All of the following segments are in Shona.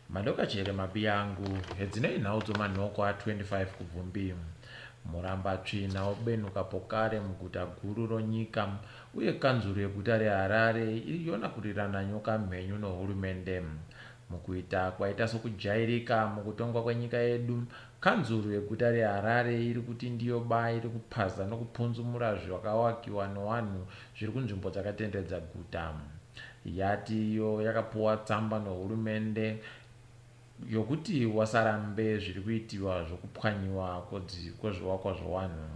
Madoka chere mabiyangu hedzinoi nhau dzomanhoko a 25 Kubvumbi. Murambatsvina wobenuka pokare muguta guru ronyika uye kanzuru yeguta reHarare iri yonakurirana nyoka mhenyu nohurumende. Mukuita kwaita sokujairika mukutongwa kwenyika yedu, kanzuru yeguta reHarare iri kuti ndiyo ba iri kupaza nokupunzumura zvakawakiwa nowanhu zviri kunzvimbo dzakatenderedza guta. Yati iyo yakapuwa tsamba nohurumende yokuti wasarambe zviri kuitiwa zvokupwanyiwa kwezvivakwa zvowanhu.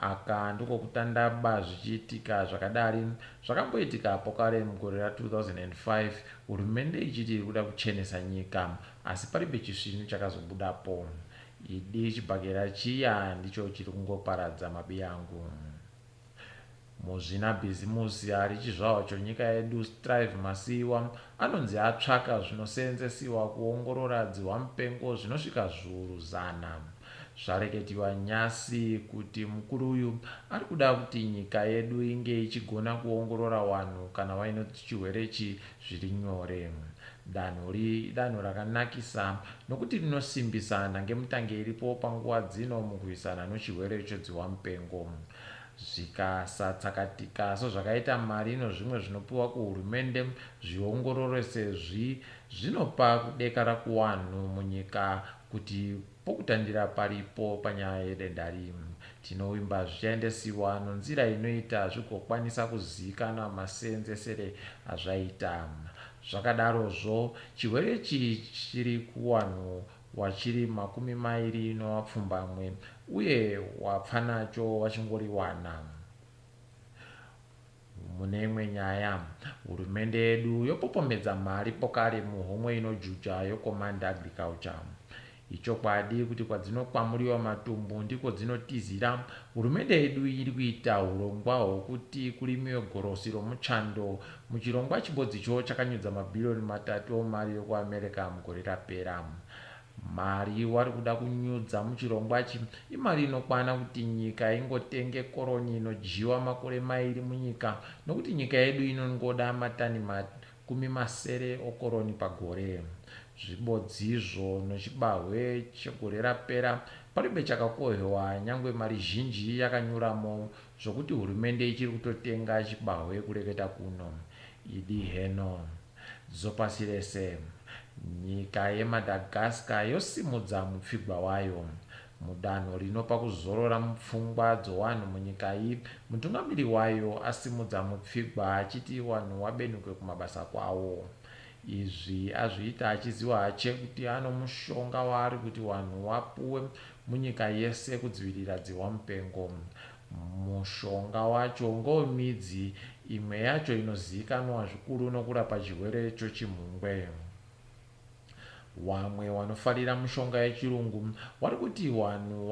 Aka ndiko kutandaba zvichiitika zvakadari zvakamboitika apo kare mugore ra 2005 hurumende ichiti iri kuda kuchenesa nyika asi paribe chisvinu chakazobudapo. Idi chibhakera chiya ndicho chiri kungoparadza mabiyangu. Muzvinabhizimusi ari chizvarwa chonyika yedu Strive Masiyiwa anonzi atsvaka zvinoseenzesiwa kuongorora dzihwamupengo zvinosvika zviuru zana. Zvareketiwa nyasi kuti mukuru uyu ari kuda kuti nyika yedu inge ichigona kuongorora wanhu kana waine chirwere ichi zviri nyore. Danho ri idanho rakanakisa nokuti rinosimbisa nhangemutange iripo panguva dzino mukurwisana nochirwere chedzihwamupengo. Zvikasatsakatika sezvakaita mari nozvimwe zvinopiwa kuhurumende zviongororwe sezvi zvinopa kudekara kuwanhu munyika kuti pokutandira paripo panyaya yedenda ri. Tinovimba zvichaendesiwa nonzira inoita zvigokwanisa kuzivikanwa maseenzesere azvaita. Zvakadarozvo, chirwere ichi chiri kuwanhu wachiri makumi mairi nowapfumbamwe uye wapfa nacho wachingoriwana. Mune imwe nyaya, hurumende yedu yopopomedza mari pokare muhomwe inojuja yoCommand Agriculture. Ichokwadi kuti kwadzinokwamuliwa matumbu ndiko dzinotizira, hurumende yedu iri kuita hurongwa hwokuti kurimiwe gorosi romuchando muchirongwa chibodzicho chakanyudza mabhiriyoni matatu omari yokuAmerica mugore rapera. Mari wari kuda kunyudza muchirongwa ichi imari inokwana kuti nyika ingotenge koroni inodyiwa makore mairi munyika nokuti nyika yedu inongoda matani 60 okoroni pagore. Zvibodzizvo nochibahwe chegore rapera paribe chakakohwewa nyangwe mari zhinji yakanyuramo zvokuti hurumende ichiri kutotenga chibahwe kureketa kuno. Idi heno. Dzopasi rese. Nyika yeMadagascar yosimudza mupfigwa wayo. Mudanho rinopa kuzorora mupfungwa dzowanhu munyika iyi, mutungamiri wayo asimudza mupfigwa achiti wanhu wabenuke kumabasa kwawo. Izvi azviita achiziwa hache kuti ano mushonga waari kuti wanhu wapuwe munyika yese kudzivirira dzihwamupengo. Mushonga wacho ngowemidzi, imwe yacho inoziikanwa zvikuru nokurapa chirwere chochimhungwe. Wamwe wanofarira mushonga yechirungu wari kuti wanhu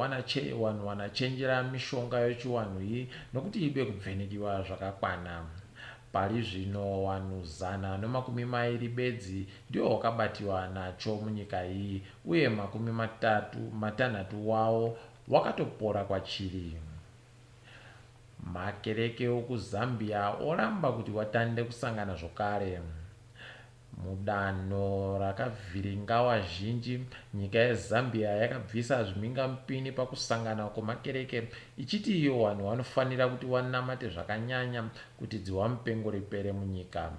wanhu wanachenjera mishonga yochiwanhu iyi nokuti ibe kubvenikiwa zvakakwana. Pari zvino wanhu 120 bedzi ndiwo wakabatiwa nacho munyika iyi uye 36 wawo wakatopora kwachiri. Makereke okuZambia oramba kuti watande kusangana zvokare. Mudanho rakavhiringa wazhinji, nyika yeZambia yakabvisa zvimhingamupini pakusangana kwemakereke ichiti iyo wanhu wanofanira kuti wanamate zvakanyanya kuti dzihwamupengo ripere munyika.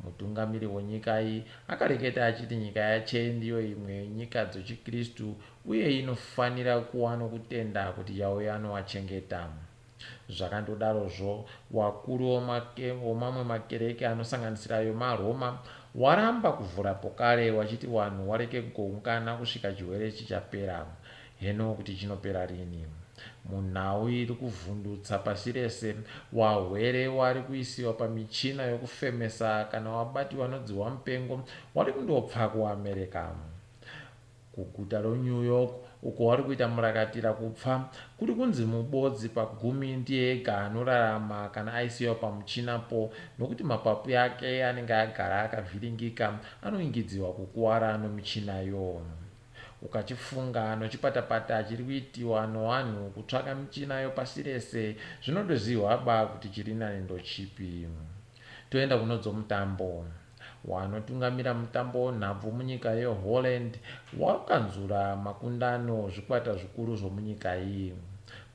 Mutungamiri wenyika iyi akareketa achiti nyika yache ndiyo imwe yenyika dzochiKristu uye inofanira kuwa nokutenda kuti Yahweh anowachengeta. Zvakandodarozvo, wakuru womamwe makereke anosanganisira yomaRoma waramba kuvhura pokare wachiti wanhu wareke kugoungana kusvika chirwere chichapera. Heno kuti chinopera rini. Munhau iri kuvhundutsa pasi rese, wahwere wari kuisiwa pamichina yokufemesa kana wabatiwa nodzihwamupengo wari kundopfa kuAmerica. Kuguta roNew York, uko wari kuita murakatira kupfa, kuri kunzi mubodzi pagumi ndiye ega anorarama kana aisiwa pamuchina po nokuti mapapu yake anenge agara akavhiringika anoingidziwa kukuwara nomichinayo. Ukachifunga nochipatapata chiri kuitiwa nowanhu kutsvaka michinayo pasi rese, zvinodozihwa ba kuti chirinani ndochipi. Toenda kuno dzomutambo. Wanotungamira mutambo wenhabvu munyika yeHolland wakanzura makundano zvikwata zvikuru zvomunyika iyi.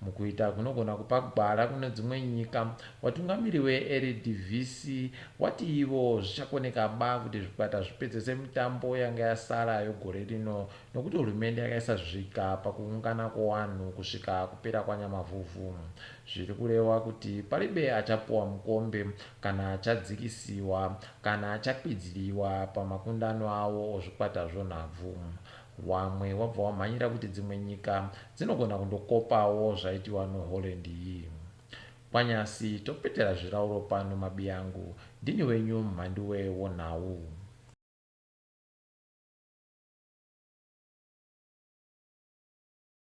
Mukuita kunogona kupa gwara kune dzimwe nyika, watungamiri weEredivisie wati ivo zvichakoneka ba kuti zvikwata zvipedzese mitambo yanga yasara yogore rino nokuti hurumende yakaisa zvika pakuungana kwowanhu kusvika kupera kwaNyamavhuvhu. Zviri kurewa kuti palibe achapuwa mukombe kana achadzikisiwa kana achakwidziriwa pamakundano awo ozvikwata zvonhabvu. Wamwe wabva wamhanyira kuti dzimwe nyika dzinogona kundokopawo zvaitiwa noHolland iyi. Kwanyasi topetera zvirauro pano mabiyangu, ndini wenyu Mhanduwe wonhau.